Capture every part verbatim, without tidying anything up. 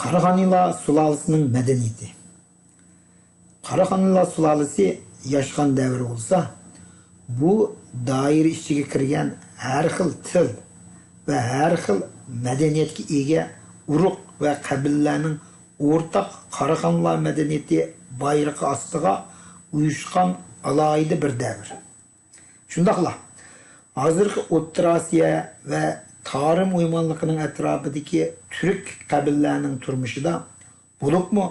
قاراخانىيلار سۇلالىسىنىڭ مەدەنىيىتى. قاراخانىيلار سۇلالىسى ياشىغان دەۋرى بولسا، بۇ دائىرە ئىچىگە كىرگەن ھەر خىل تىل ۋە ھەر خىل مەدەنىيەتكە ئىگە ئۇرۇق ۋە قەبىلىلەرنىڭ ئورتاق قاراخانىيلار مەدەنىيىتى بايرىقى ئاستىغا ئۇيۇشقان ئالاھىدە بىر دەۋر. شۇنداقلا، ھازىرقى ئوتتۇرا ئاسىيا ۋە تارىم ئويمانلىقىنىڭ ئەتراپىدىكى تۈرك قەبىلىلەرنىڭ تۇرمۇشىدا، بولۇپمۇ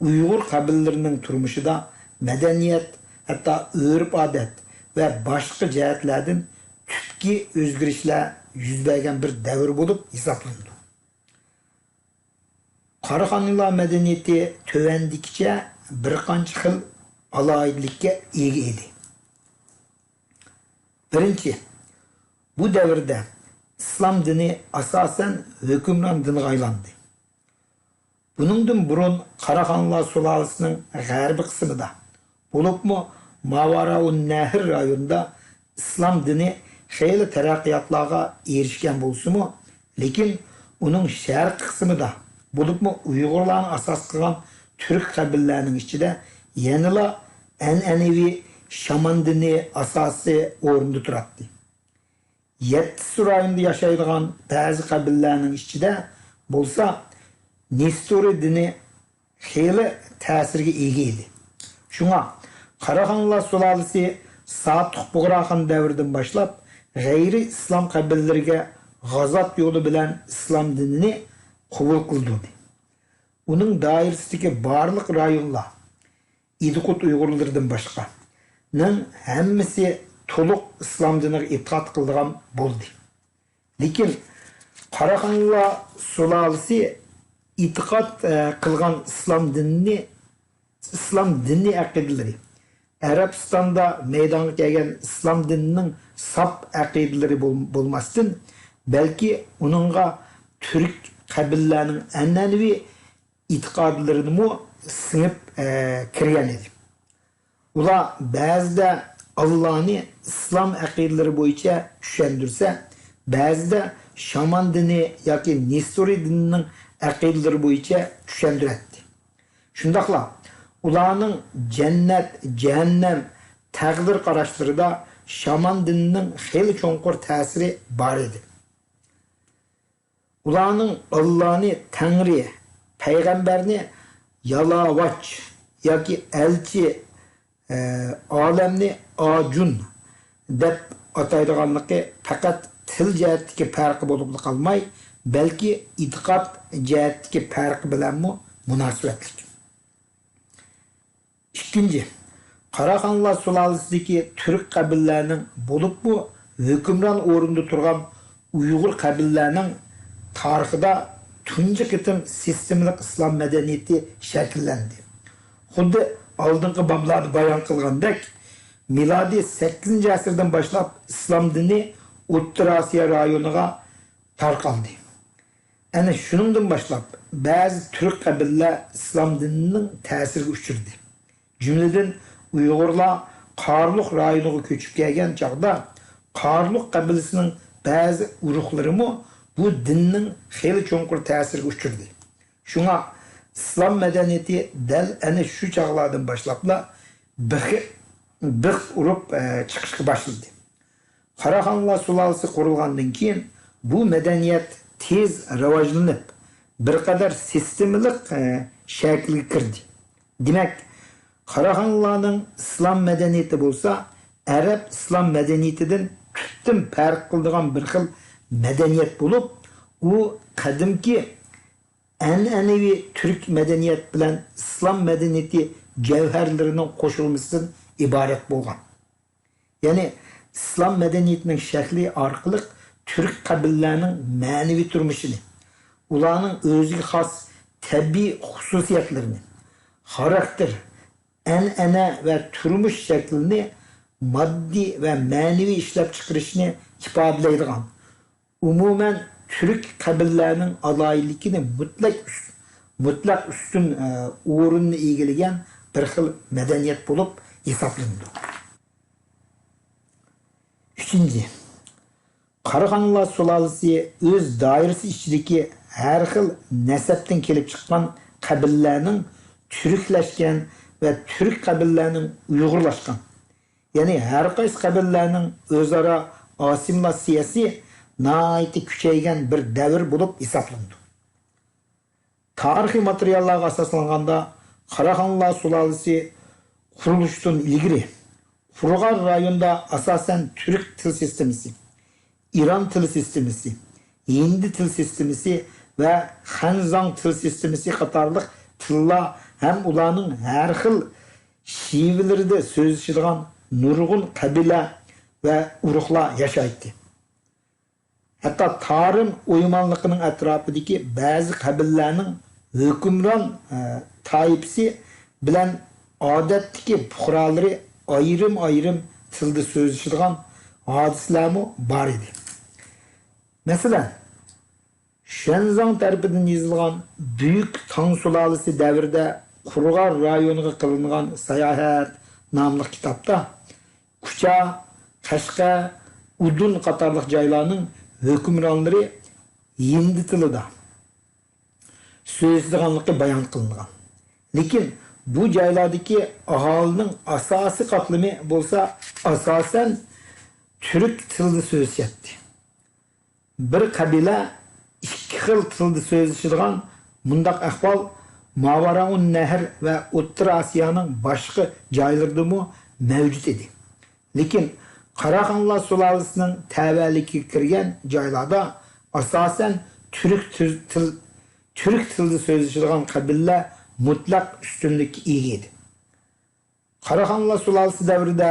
ئۇيغۇر قەبىلىلىرىنىڭ تۇرمۇشىدا مەدەنىيەت، ھەتتا ئۆرپ-ئادەت ۋە باشقا جەھەتلەردىن تۈپكى ئۆزگىرىشلەر يۈز بەرگەن بىر دەۋر بولۇپ ھېسابلىنىدۇ. قاراخانىيلار مەدەنىيىتى تۆۋەندىكىچە بىر قانچە خىل ئالاھىدىلىككە ئىگە ئىدى. بىرىنچى، بۇ دەۋردە ئىسلام دىنى ئاساسەن ھۆكۈمران دىنغا ئايلاندى. بۇنىڭدىن بۇرۇن قاراخانىيلار سۇلالىسىنىڭ غەربىي قىسمىدا، بولۇپمۇ ماۋاراۇن نەھر رايونىدا ئىسلام دىنى خېلى تەرەققىياتلارغا ئېرىشكەن بولسىمۇ، لېكىن ئۇنىڭ شەرقىي قىسمىدا، بولۇپمۇ ئۇيغۇرلارنى ئاساس قىلغان تۈرك قەبىلىلەرنىڭ ئىچىدە يەنىلا ئەنئەنىۋى شامان دىنى ئاساسىي ئورۇندا تۇراتتى. يەتتىسى رايوندا ياشايدىغان بەزى قەبىلىلەرنىڭ ئىچىدە بولسا نېستورىي دىنى خېلى تەسىرگە ئىگە ئىدى. شۇڭا قاراخانلار سۇلالىسى ساتۇق بۇغراخان دەۋرىدىن باشلاپ غەيرىي ئىسلام قەبىلىلىرىگە غازات يولى بىلەن ئىسلام دىنىنى قوبۇل قىلدۇردى. ئۇنىڭ دائىرىسىدىكى بارلىق رايونلار، ئىدىقۇت ئۇيغۇرلىرىدىن باشقا، نىڭ ھەممىسى تولۇق ئىسلام دىنىغا ئېتىقاد قىلىدىغان بولدى. لېكىن قاراخانلار سۇلالىسى ئېتىقاد، ئە، قىلغان ئىسلام دىنىنى، ئىسلام دىنىي ئەقىدىلىرى، ئەرەبىستاندا مەيدانغا كەلگەن ئىسلام دىنىنىڭ ساپ ئەقىدىلىرى بول-، بولماستىن، بەلكى ئۇنىڭغا تۈرك قەبىلىلەرنىڭ ئەنئەنىۋى ئېتىقادلىرىنىمۇ سىڭىپ، ئە، كىرگەن ئىدى. ئۇلار بەزىدە ئاللانى ئىسلام ئەقىدىلىرى بويىچە چۈشەندۈرسە، بەزىدە شامان دىنى ياكى نېستورىي دىنىنىڭ ئەقىدىلىرى بويىچە چۈشەندۈرەتتى. شۇنداقلا، ئۇلارنىڭ جەننەت، جەھەننەم، تەقدىر قاراشلىرىدا شامان دىنىنىڭ خېلى چوڭقۇر تەسىرى بار ئىدى. ئۇلارنىڭ ئاللانى تەڭرى، پەيغەمبەرنى يالاۋاچ ياكى ئەلچى، ئە، ئالەمنى ئاجۇن دەپ ئاتايدىغانلىقى پەقەت تىل جەھەتتىكى پەرقى بولۇپلا قالماي، بەلكى ئېتىقاد جەھەتتىكى پەرقى بىلەنمۇ مۇناسىۋەتلىك. ئىككىنچى، قاراخانلار سۇلالىسىدىكى تۈرك قەبىلىلەرنىڭ، بولۇپمۇ ھۆكۈمران ئورۇندا تۇرغان ئۇيغۇر قەبىلىلەرنىڭ تارىخىدا تۇنجى قېتىم سىستېمىلىق ئىسلام مەدەنىيىتى شەكىللەندى. خۇددى ئالدىنقى بابلاردا بايان قىلغاندەك، مىلادىي سەككىزىنچى ئەسىردىن باشلاپ ئىسلام دىنى ئوتتۇرا ئاسىيا رايونىغا تارقالدى. ئەنە شۇنىڭدىن باشلاپ، بەزى تۈرك قەبىلىلەر ئىسلام دىنىنىڭ تەسىرىگە ئۇچرىدى. جۈملىدىن، ئۇيغۇرلار قارلۇق رايونىغا كۆچۈپ كەلگەن چاغدا، قارلۇق قەبىلىسىنىڭ بەزى ئۇرۇقلىرىمۇ بۇ دىننىڭ خېلى چوڭقۇر تەسىرىگە ئۇچرىدى. شۇڭا ئىسلام مەدەنىيىتى دەل ئەنە شۇ چاغلاردىن باشلاپلا بىخ-، بىخ ئۇرۇپ، ئە، چىقىشقا باشلىدى. قاراخانلار سۇلالىسى قۇرۇلغاندىن كېيىن، بۇ مەدەنىيەت تېز راۋاجلىنىپ، بىر قەدەر سىستېمىلىق، ئە، شەكىلگە كىردى. دېمەك، قاراخانلارنىڭ ئىسلام مەدەنىيىتى بولسا، ئەرەب ئىسلام مەدەنىيىتىدىن تۈپتىن پەرق قىلىدىغان بىر خىل مەدەنىيەت بولۇپ، ئۇ قەدىمكى ئەنئەنىۋى تۈرك مەدەنىيەت بىلەن ئىسلام مەدەنىيىتى جەۋھەرلىرىنىڭ قوشۇلمىسىدىن ئىبارەت بولغان. يەنى ئىسلام مەدەنىيىتىنىڭ شەكلى ئارقىلىق تۈرك قەبىلىلەرنىڭ مەنىۋى تۇرمۇشىنى، ئۇلارنىڭ ئۆزىگە خاس تەبىئىي خۇسۇسىيەتلىرىنى، خاراكتېر، ئەنئەنە ۋە تۇرمۇش شەكلىنى، ماددىي ۋە مەنىۋى ئىشلەپچىقىرىشنى ئىپادىلەيدىغان، ئومۇمەن، تۈرك قەبىلىلەرنىڭ ئالاھىدىلىكىنى مۇتلەق ئۈس-، مۇتلەق ئۈستۈن، ئە، ئورۇننى ئىگىلىگەن بىر خىل مەدەنىيەت بولۇپ ھېسابلىنىدۇ. ئۈچىنچى، قاراخانلار سۇلالىسى ئۆز دائىرىسى ئىچىدىكى ھەر خىل نەسەبتىن كېلىپ چىققان قەبىلىلەرنىڭ تۈركلەشكەن ۋە تۈرك قەبىلىلەرنىڭ ئۇيغۇرلاشقان، يەنى ھەر قايسى قەبىلىلەرنىڭ ئۆزئارا ئاسسىمىلياتسىيەسى ناھايىتى كۈچەيگەن بىر دەۋر بولۇپ ھېسابلىنىدۇ. تارىخىي ماتېرىياللارغا ئاساسلانغاندا، قاراخانلار سۇلالىسى قۇرۇلۇشتىن ئىلگىرى، قۇرغان رايوندا ئاساسەن تۈرك تىل سىستېمىسى، ئىران تىل سىستېمىسى، ھىندى تىل سىستېمىسى ۋە خەنزاڭ تىل سىستېمىسى قاتارلىق تىللار ھەم ئۇلارنىڭ ھەر خىل شېۋىلىرىدە سۆزلىشىدىغان نۇرغۇن قەبىلە ۋە ئۇرۇقلار ياشايتتى. ھەتتا تارىم ئويمانلىقىنىڭ ئەتراپىدىكى بەزى قەبىلىلەرنىڭ ھۆكۈمران، ئە، تائىپىسى بىلەن ئادەتتىكى پۇقرالىرى ئايرىم-ئايرىم تىلدا سۆزلىشىدىغان ھادىسىلەرمۇ بار ئىدى. مەسىلەن، شۈەنزاڭ تەرىپىدىن يېزىلغان بۈيۈك تاڭ سۇلالىسى دەۋرىدە قۇرغان رايونىغا قىلىنغان ساياھەت ناملىق كىتابتا كۇچا، قەشقەر، ئۇدۇن قاتارلىق جايلارنىڭ ھۆكۈمرانلىرى ھىندى تىلىدا سۆزلىشىدىغانلىقى بايان قىلىنغان. لېكىن بۇ جايلاردىكى ئاھالىنىڭ ئاساسىي قاتلىمى بولسا ئاساسەن تۈرك تىلىدا سۆزلىشەتتى. بىر قەبىلە ئىككى خىل تىلدا سۆزلىشىدىغان مۇنداق ئەھۋال ماۋاراۇن نەھر ۋە ئوتتۇرا ئاسىيانىڭ باشقا جايلىرىدىمۇ مەۋجۇت ئىدى. لېكىن قاراخانلار سۇلالىسىنىڭ تەۋەلىكىگە كىرگەن جايلاردا ئاساسەن تۈرك تىل، تىل، تۈرك تىلدا سۆزلىشىدىغان قەبىلىلەر مۇتلەق ئۈستۈنلۈككە ئىگە ئىدى. قاراخانلار سۇلالىسى دەۋرىدە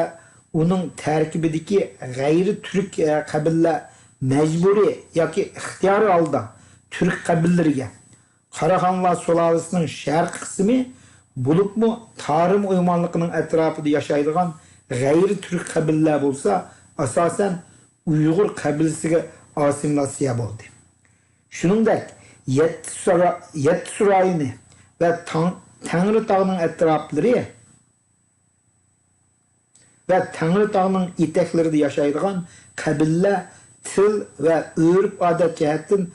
ئۇنىڭ تەركىبىدىكى غەيرىي تۈرك، ئە، قەبىلىلەر مەجبۇرىي ياكى ئىختىيارىي ھالدا تۈرك قەبىلىلىرىگە، قاراخانلار سۇلالىسىنىڭ شەرقىي قىسمى، بولۇپمۇ تارىم ئويمانلىقىنىڭ ئەتراپىدا ياشايدىغان غەيرىي تۈرك قەبىلىلەر بولسا ئاساسەن ئۇيغۇر قەبىلىسىگە ئاسسىمىلياتسىيە بولدى. شۇنىڭدەك يەتتە سۇرا-، يەتتە سۇرايىنى ۋە تاڭ-، تەڭرىتاغنىڭ ئەتراپلىرى ۋە تەڭرىتاغنىڭ ئېتەكلىرىدە ياشايدىغان قەبىلىلەر تىل ۋە ئۆرپ-ئادەت جەھەتتىن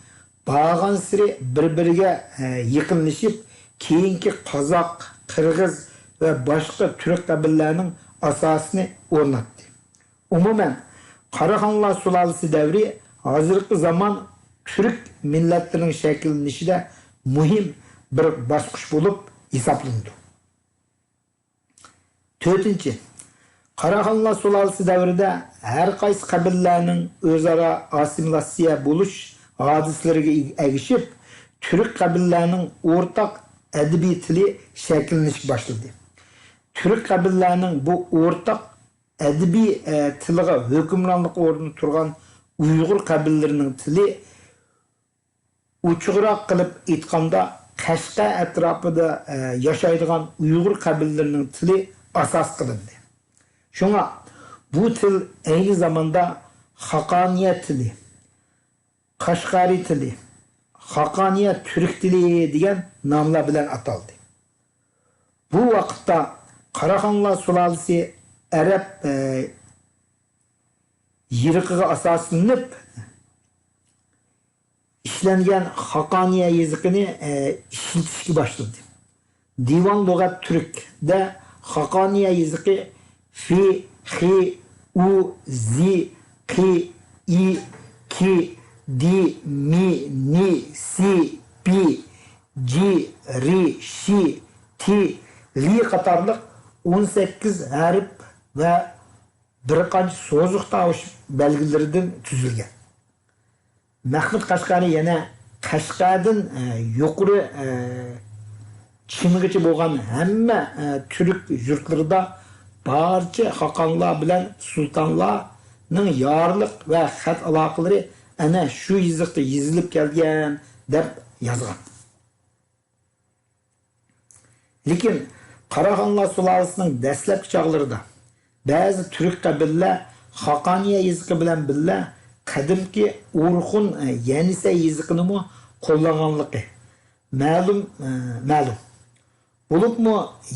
بارغانسېرى بىر-بىرىگە، ئە، يېقىنلىشىپ، كېيىنكى قازاق، قىرغىز ۋە باشقا تۈرك قەبىلىلەرنىڭ ئاساسىنى ئورناتتى. ئومۇمەن، قاراخانلار سۇلالىسى دەۋرى ھازىرقى زامان تۈرك مىللەتلىرىنىڭ شەكىللىنىشىدە مۇھىم بىر باسقۇچ بولۇپ ھېسابلىنىدۇ. تۆتىنچى، قاراخانلار سۇلالىسى دەۋرىدە ھەر قايسى قەبىلىلەرنىڭ ئۆزئارا ئاسسىمىلياتسىيە بولۇش ھادىسىلىرىگە ئەگىشىپ، تۈرك قەبىلىلەرنىڭ ئورتاق ئەدەبىي تىلى شەكىللىنىشكە باشلىدى. تۈرك قەبىلىلەرنىڭ بۇ ئورتاق ئەدەبىي، ئە، تىلىغا ھۆكۈمرانلىق ئورنىدا تۇرغان ئۇيغۇر قەبىلىلىرىنىڭ تىلى ئوچۇقراق قىلىپ ئېيتقاندا، قەشقەر ئەتراپىدا، ئە، ياشايدىغان ئۇيغۇر قەبىلىلىرىنىڭ تىلى ئاساس قىلىندى. شۇڭا بۇ تىل ئەينى زاماندا خاقانىيە تىلى، قەشقەرى تىلى، خاقانىيە تۈرك تىلى دېگەن ناملار بىلەن ئاتالدى. بۇ ۋاقىتتا قاراخانلار سۇلالىسى ئەرەب، ئە، يىرىقىغا ئاساسلىنىپ، ئىشلەنگەن خاقانىيە يېزىقىنى، ئە، ئىشلىتىشكە باشلىدى. دىۋان لۇغەت تۈركدە خاقانىيە يېزىقى فى، خى، ئۇ، زى، قى، ئى، كى، دى، مى، نى، سى، پى، جى، رى، شى، تى، لى قاتارلىق ئون سەككىز ھەرپ ۋە بىر قانچە سوزۇق تاۋۇش بەلگىلىرىدىن تۈزۈلگەن. مەخمۇت قەشقەرى يەنە قەشقەردىن، ئە، يۇقىرى، ئە، چىنغىچە بولغان ھەممە، ئە، تۈرك يۇرتلىرىدا بارچە خاقانلار بىلەن سۇلتانلارنىڭ يارلىق ۋە خەت ئالاقىلىرى ئەنە شۇ يېزىقتا يېزىلىپ كەلگەن دەپ يازغان. لېكىن قاراخانلار سۇلالىسىنىڭ دەسلەپكى چاغلىرىدا بەزى تۈرك قەبىلىلەر خاقانىيە يېزىقى بىلەن بىللە قەدىمكى ئورخۇن، يەنىسە يېزىقىنىمۇ قوللانغانلىقى مەلۇم، مەلۇم. بولۇپمۇ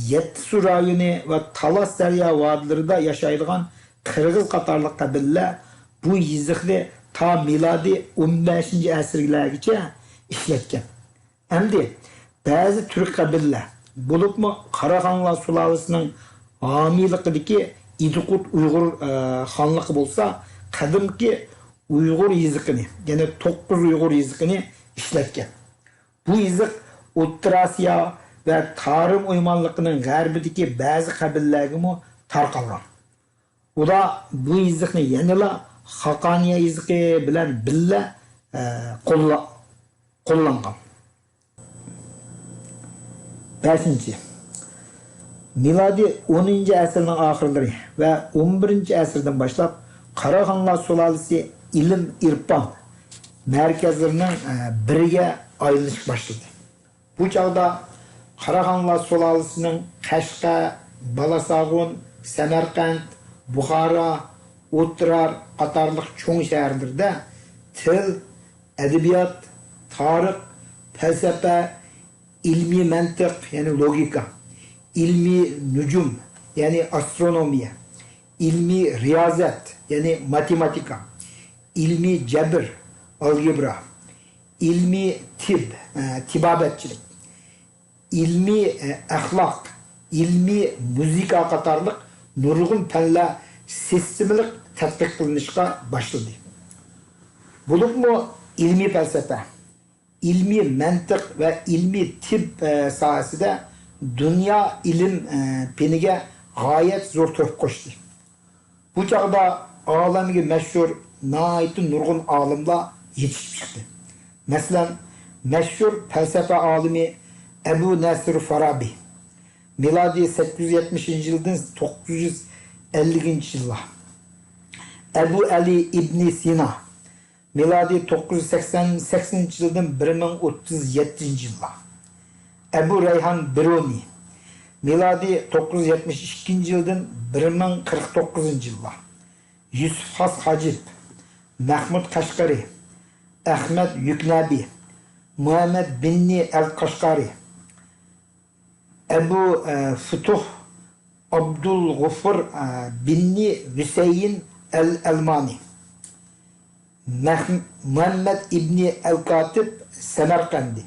يەتتىسۇ رايونى ۋە تالاس دەريا ۋادىلىرىدا ياشايدىغان قىرغىز قاتارلىق قەبىلىلەر بۇ يېزىقنى تا مىلادىي ئون بەشىنچى ئەسىرلەرگىچە ئىشلەتكەن. ئەمدى بەزى تۈرك قەبىلىلەر، بولۇپمۇ قاراخانلار سۇلالىسىنىڭ ھامىيلىقىدىكى ئىدىقۇت ئۇيغۇر، ئە، خانلىقى بولسا، قەدىمكى ئۇيغۇر يېزىقىنى، يەنى توققۇز ئۇيغۇر يېزىقىنى ئىشلەتكەن. بۇ يېزىق ئوتتۇرا ئاسىيا ۋە تارىم ئويمانلىقىنىڭ غەربىدىكى بەزى قەبىلىلەرگىمۇ تارقالغان. ئۇلار بۇ يېزىقنى يەنىلا خاقانىيە يېزىقى بىلەن بىللە، ئە، قوللا-، قوللانغان. بەشىنچى، مىلادىي ئونىنچى ئەسىرنىڭ ئاخىرلىرى ۋە ئون بىرىنچى ئەسىردىن باشلاپ قاراخانلار سۇلالىسى ئىلىم-ئېرپان مەركەزلىرىنىڭ، ئە، بىرىگە ئايلىنىشقا باشلىدى. بۇ چاغدا قاراخانلار سۇلالىسىنىڭ قەشقەر، بالاساغۇن، سەمەرقەنت، بۇخارا، ئوتتۇرار قاتارلىق چوڭ شەھەرلىرىدە تىل، ئەدەبىيات، تارىخ، پەلسەپە، ئىلمىي مەنتىق، يەنى لوگىكا، ئىلمىي نۇجۇم، يەنى ئاسترونومىيە، ئىلمىي رىيازەت، يەنى ماتېماتىكا، ئىلمىي جەبىر، ئالگېبرا، ئىلمىي تىب، ئە، تېبابەتچىلىك، ئىلمىي، ئە، ئەخلاق، ئىلمىي مۇزىكا قاتارلىق نۇرغۇن پەنلەر سىستېمىلىق تەتبىق قىلىنىشقا باشلىدى. بولۇپمۇ ئىلمىي پەلسەپە، ئىلمىي مەنتىق ۋە ئىلمىي تىب، ئە، ساھەسىدە دۇنيا ئىلىم، ئە، پېنىگە غايەت زور تۆھپە قوشتى. بۇ چاغدا ئالەمگە مەشھۇر ناھايىتى نۇرغۇن ئالىملار يېتىشىپ چىقتى. مەسىلەن، مەشھۇر پەلسەپە ئالىمى ئەبۇ نەسىر فارابى، مىلادىي سەككىز يۈز يەتمىشىنچى يىلدىن توققۇز يۈز ئەللىكىنچى يىللار. ئەبۇ ئەلى ئىبنى سىنا، مىلادىي توققۇز يۈز سەكسەن، سەكسىنىنچى يىلدىن بىر مىڭ ئوتتۇز يەتتىنچى يىللار. ئەبۇ رەيھان بىرۇنى، مىلادىي توققۇز يۈز يەتمىش ئىككىنچى يىلدىن بىر مىڭ قىرىق توققۇزىنچى يىللار. يۈسۈپ خاس ھاجىپ، مەھمۇد قەشقىرى، ئەخمەت يۈكنەبى، مۇھەممەد بىننى ئەل قەشقارى، ئەبۇ، ئە، فۇتۇھ ئابدۇلغۇفۇر، ئە، بىننى ھۈسەيىن ئەل ئەلمانى، مەھ-، مۇھەممەد ئىبنى ئەل كاتىب سەمەرقەندى،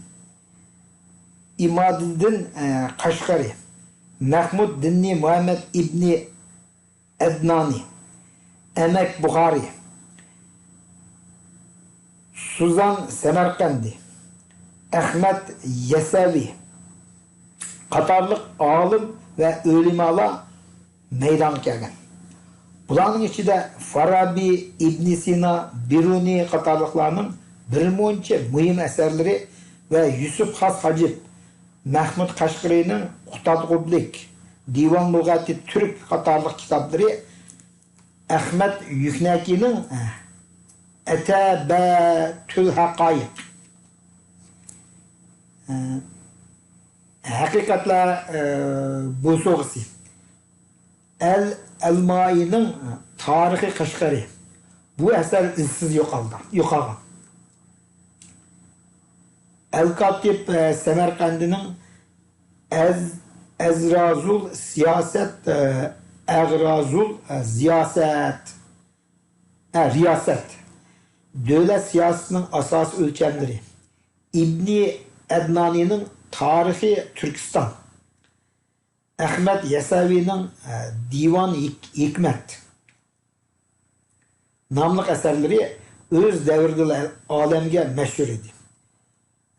ئىمادىدىن، ئە، قەشقەرى، مەھمۇد دىننى مۇھەممەد ئىبنى ئەدنانى، ئەمەك بۇخارى، سۇزان سەمەرقەندى، ئەخمەت يەسەۋى قاتارلىق ئالىم ۋە ئۆلىمالار مەيدانغا كەلگەن. بۇلارنىڭ ئىچىدە فارابى، ئىبنى سىنا، بىرۇنى قاتارلىقلارنىڭ بىر مۇنچە مۇھىم ئەسەرلىرى ۋە يۈسۈپ خاس ھاجىپ، مەھمۇد قەشقىرىنىڭ قۇتادغۇبلىك، دىۋان لۇغەتى تۈرك قاتارلىق كىتابلىرى، ئەخمەت يۈكنەكىنىڭ ئەتەبەتۈل ھەقايىق، ھەقىقەتلەر بوسۇغىسى، ئەل ئەلمائىنىڭ تارىخى قەشقەرى، بۇ ئەسەر ئىزسىز يوقالدى، يوقالغان. ئەلكاتىپ، ئە، سەمەرقەندىنىڭ ئەز-، ئەزرازۇل سىياسەت، ئە، ئەغرازۇل، ئە، زىياسەت، ئە، رىياسەت، دۆلەت سىياسىتىنىڭ ئاساسىي ئۆلچەملىرى، ئىبنى ئەدنانىنىڭ تارىخى تۈركىستان، ئەخمەت يەسەۋىنىڭ، ئە، دىۋان ھېك-، ھېكمەت ناملىق ئەسەرلىرى ئۆز دەۋرىدىلا ئالەمگە مەشھۇر ئىدى.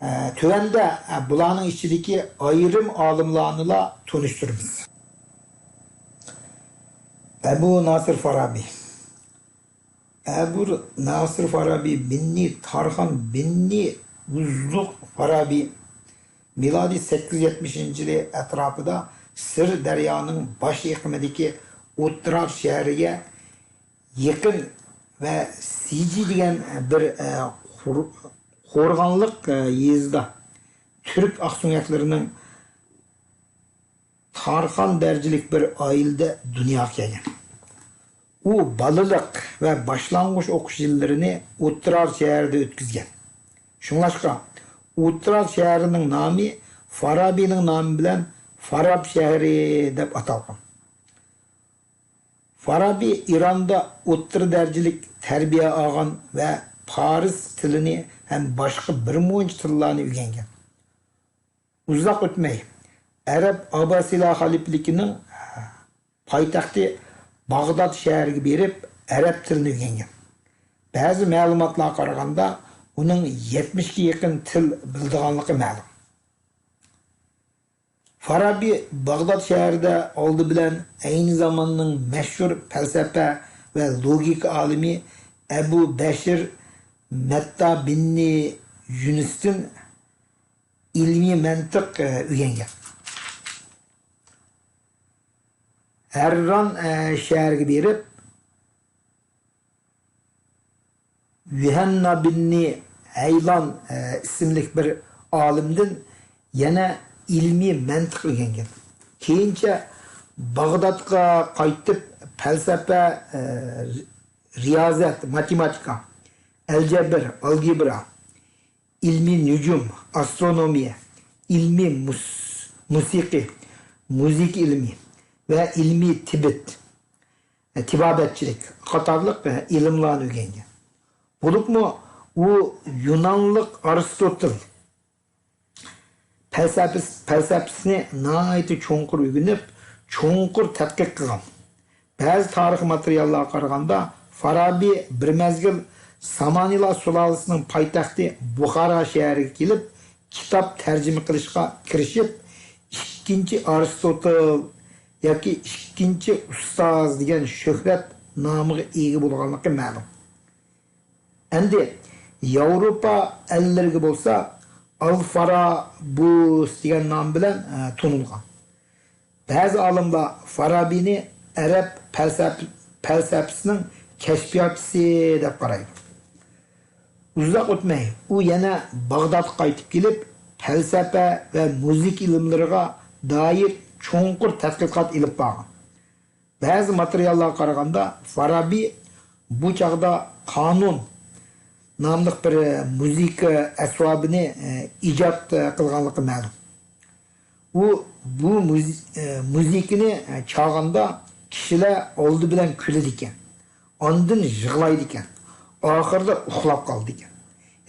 ئە، تۆۋەندە، ئە، بۇلارنىڭ ئىچىدىكى ئايرىم ئالىملارنىلا تونۇشتۇرىمىز. ئەبۇ ناسىر فارابى. ئەبۇ ناسىر فارابى بىننى تارخان بىننى ئۇزلۇق فارابى مىلادىي سەككىز يۈز يەتمىشىنچى يىلى ئەتراپىدا سىر دەريانىڭ باش ئېقىمىدىكى ئوتتۇرا شەھىرىگە يېقىن ۋە سىجى دېگەن بىر، ئە، قور-، قورغانلىق، ئە، يېزىدا تۈرك ئاقسۆڭەكلىرىنىڭ تارخان دەرىجىلىك بىر ئائىلىدە دۇنياغا كەلگەن. ئۇ بالىلىق ۋە باشلانغۇچ ئوقۇش يىللىرىنى ئوتتۇرا شەھەردە ئۆتكۈزگەن. شۇڭلاشقا، ئوتتۇرا شەھىرىنىڭ نامى فارابىنىڭ نامى بىلەن فاراب شەھىرى دەپ ئاتالغان. فارابى ئىراندا ئوتتۇرا دەرىجىلىك تەربىيە ئالغان ۋە پارس تىلىنى ھەم باشقا بىر مۇنچە تىللارنى ئۆگەنگەن. ئۇزاق ئۆتمەي، ئەرەب ئابباسىيلار خەلىپىلىكىنىڭ پايتەختى باغداد شەھىرىگە بېرىپ، ئەرەب تىلىنى ئۆگەنگەن. بەزى مەلۇماتلارغا قارىغاندا، ئۇنىڭ يەتمىشكە يېقىن تىل بىلىدىغانلىقى مەلۇم. فارابى باغداد شەھىرىدە ئالدى بىلەن ئەينى زاماننىڭ مەشھۇر پەلسەپە ۋە لوگىكا ئالىمى ئەبۇ بەشىر مەتتا بىننى يۈنۈستىن ئىلمىي مەنتىق، ئە، ئۆگەنگەن. ھەرران، ئە، شەھىرىگە بېرىپ، يۇھەننا بىننى ھەيلان، ئە، ئىسىملىك بىر ئالىمدىن يەنە ئىلمىي مەنتىق ئۆگەنگەن. كېيىنچە باغدادقا قايتىپ، پەلسەپە، ئە، رىيازەت، ماتېماتىكا، ئەلجەبر، ئالگېبرا، ئىلمىي نۇجۇم، ئاسترونومىيە، ئىلمىي مۇس-، مۇسىقى، مۇزىكا ئىلمى ۋە ئىلمىي تىبىت، تېبابەتچىلىك قاتارلىق ئىلىملارنى ئۆگەنگەن. بولۇپمۇ ئۇ يۇنانلىق ئارستوتىل پەلسەپىس-، پەلسەپىسىنى ناھايىتى چوڭقۇر ئۆگىنىپ، چوڭقۇر تەتقىق قىلغان. بەزى تارىخىي ماتېرىياللارغا قارىغاندا، فارابى بىر مەزگىل سامانىلار سۇلالىسىنىڭ پايتەختى بۇخارا شەھىرىگە كېلىپ، كىتاب تەرجىمە قىلىشقا كىرىشىپ، ئىككىنچى ئارستوتىل ياكى ئىككىنچى ئۇستاز دېگەن شۆھرەت نامىغا ئىگە بولغانلىقى مەلۇم. ئەمدى ياۋروپا ئەللىرىگە بولسا ئالفارابۇس دېگەن نام بىلەن، ئە، تونۇلغان. بەزى ئالىملار فارابىنى ئەرەب پەلسەپ-، پەلسەپىسىنىڭ كەشپىياتچىسى دەپ قارايدۇ. ئۇزاق ئۆتمەي، ئۇ يەنە باغدادقا قايتىپ كېلىپ، پەلسەپە ۋە مۇزىكا ئىلىملىرىغا دائىر چوڭقۇر تەتقىقات ئېلىپ بارغان. بەزى ماتېرىياللارغا قارىغاندا، فارابى بۇ چاغدا قانۇن ناملىق بىر مۇزىكا ئەسۋابىنى، ئە، ئىجاد قىلغانلىقى مەلۇم. ئۇ بۇ مۇز-، ئە، مۇزىكىنى، ئە، چالغاندا كىشىلەر ئالدى بىلەن كۈلىدىكەن، ئاندىن يىغلايدىكەن، ئاخىرىدا ئۇخلاپ قالىدىكەن.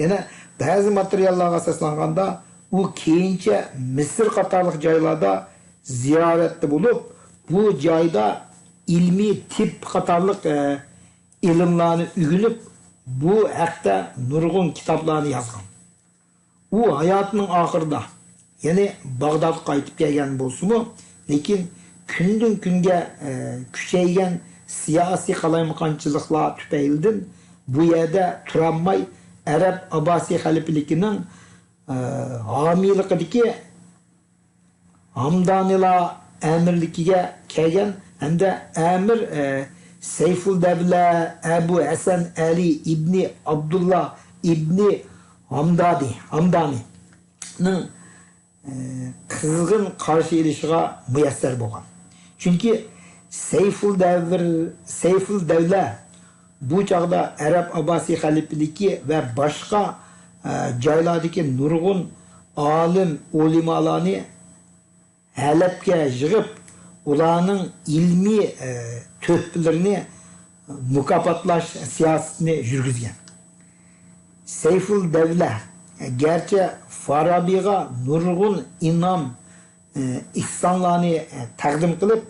يەنە بەزى ماتېرىياللارغا ئاساسلانغاندا، ئۇ كېيىنچە مىسىر قاتارلىق جايلاردا زىيارەتتە بولۇپ، بۇ جايدا ئىلمىي تىپ قاتارلىق، ئە، ئىلىملارنى ئۆگىنىپ، بۇ ھەقتە نۇرغۇن كىتابلارنى يازغان. ئۇ ھاياتىنىڭ ئاخىرىدا يەنە باغدادقا قايتىپ كەلگەن بولسىمۇ، لېكىن كۈندىن كۈنگە، ئە، كۈچەيگەن سىياسىي قالايمىقانچىلىقلار تۈپەيلىدىن بۇ يەردە تۇرالماي، ئەرەب ئابباسىي خەلىپىلىكىنىڭ، ئە، ھامىيلىقىدىكى ھامدانىلار ئەمىرلىكىگە كەلگەن ھەمدە ئەمىر، ئە، سەيفۇلدەۋلە ئەبۇ ھەسەن ئەلى ئىبنى ئابدۇللا ئىبنى ھامدانى، ھامدانىنىڭ، ئە، قىزغىن قارشى ئېلىشىغا مۇيەسسەر بولغان. چۈنكى سەيفۇلدەۋر-، سەيفۇلدەۋلە بۇ چاغدا ئەرەب ئابباسىي خەلىپىلىكى ۋە باشقا، ئە، جايلاردىكى نۇرغۇن ئالىم، ئۆلىمالارنى ھەلەپكە يىغىپ، ئۇلارنىڭ ئىلمىي، ئە، تۆھپىلىرىنى مۇكاپاتلاش سىياسىتىنى يۈرگۈزگەن. سەيفۇلدەۋلە گەرچە فارابىغا نۇرغۇن ئىنئام، ئە، ئېھسانلارنى، ئە، تەقدىم قىلىپ،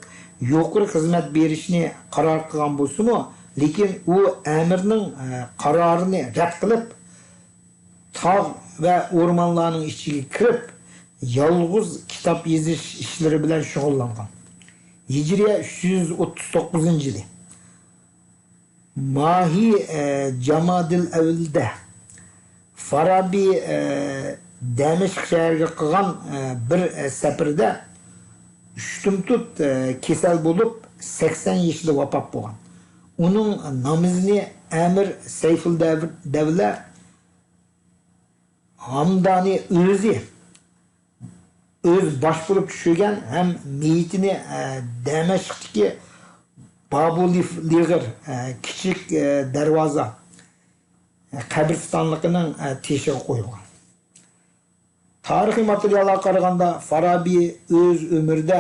يۇقىرى خىزمەت بېرىشنى قارار قىلغان بولسىمۇ، لېكىن ئۇ ئەمىرنىڭ، ئە، قارارىنى رەت قىلىپ، تاغ ۋە ئورمانلارنىڭ ئىچىگە كىرىپ، يالغۇز كىتاب يېزىش ئىشلىرى بىلەن شۇغۇللانغان. ھىجرىيە ئۈچ يۈز ئوتتۇز توققۇزىنچى يىلى ماھى، ئە، جامادىل ئەۋۋەلدە فارابى، ئە، دەمەشق شەھىرىگە قىلغان، ئە، بىر، ئە، سەپىرىدە ئۇشتۇمتۇت، ئە، كېسەل بولۇپ، سەكسەن يېشىدا ۋاپات بولغان. ئۇنىڭ نامىزىنى ئەمىر سەيفۇلدەۋلە ھامدانى ئۆزى، ئۆز باش بولۇپ چۈشۈرگەن ھەم مېيىتىنى، ئە، دەمەشقتىكى بابۇلىغىر، ئە، كىچىك، ئە، دەرۋازا، ئە، قەبرىستانلىقىنىڭ، ئە، تېشىغا قويغان. تارىخىي ماتېرىياللارغا قارىغاندا، فارابى ئۆز ئۆمرىدە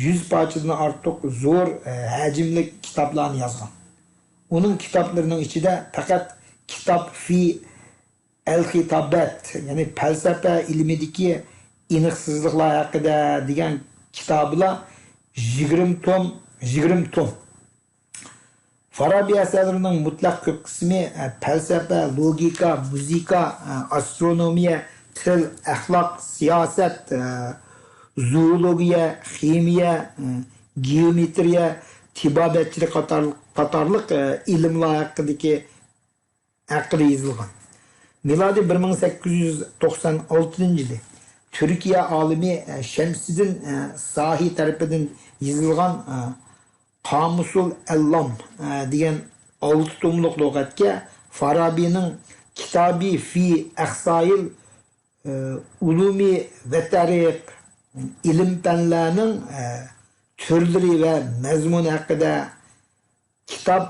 يۈز پارچىدىن ئارتۇق زور، ئە، ھەجىملىك كىتابلارنى يازغان. ئۇنىڭ كىتابلىرىنىڭ ئىچىدە پەقەت كىتاب في ئەل-خىتابەت، يەنى پەلسەپە ئىلمىدىكى ئېنىقسىزلىقلار ھەققىدە دېگەن كىتابىلا يىگىرمە توم، يىگىرمە توم. فارابى ئەسەرلىرىنىڭ مۇتلەق كۆپ قىسمى، ئە، پەلسەپە، لوگىكا، مۇزىكا، ئە، ئاسترونومىيە، تىل، ئەخلاق، سىياسەت، ئە، زوولوگىيە، خىمىيە، ئە، گېئومېترىيە، تېبابەتچىلىك قاتار-، قاتارلىق، ئە، ئىلىملار ھەققىدىكى، ھەققىدە يېزىلغان. مىلادىي بىر مىڭ سەككىز يۈز توقسان ئالتىنچى يىلى تۈركىيە ئالىمى، ئە، شەمسىدىن، ئە، ساھى تەرىپىدىن يېزىلغان، ئە، قامۇسۇل ئەللام، ئە، دېگەن ئالتە توملۇق لۇغەتكە فارابىنىڭ كىتابى في أقصى العلوم والطرق، ئىلىم پەنلەرنىڭ، ئە، تۈرلىرى ۋە مەزمۇنى ھەققىدە كىتاب،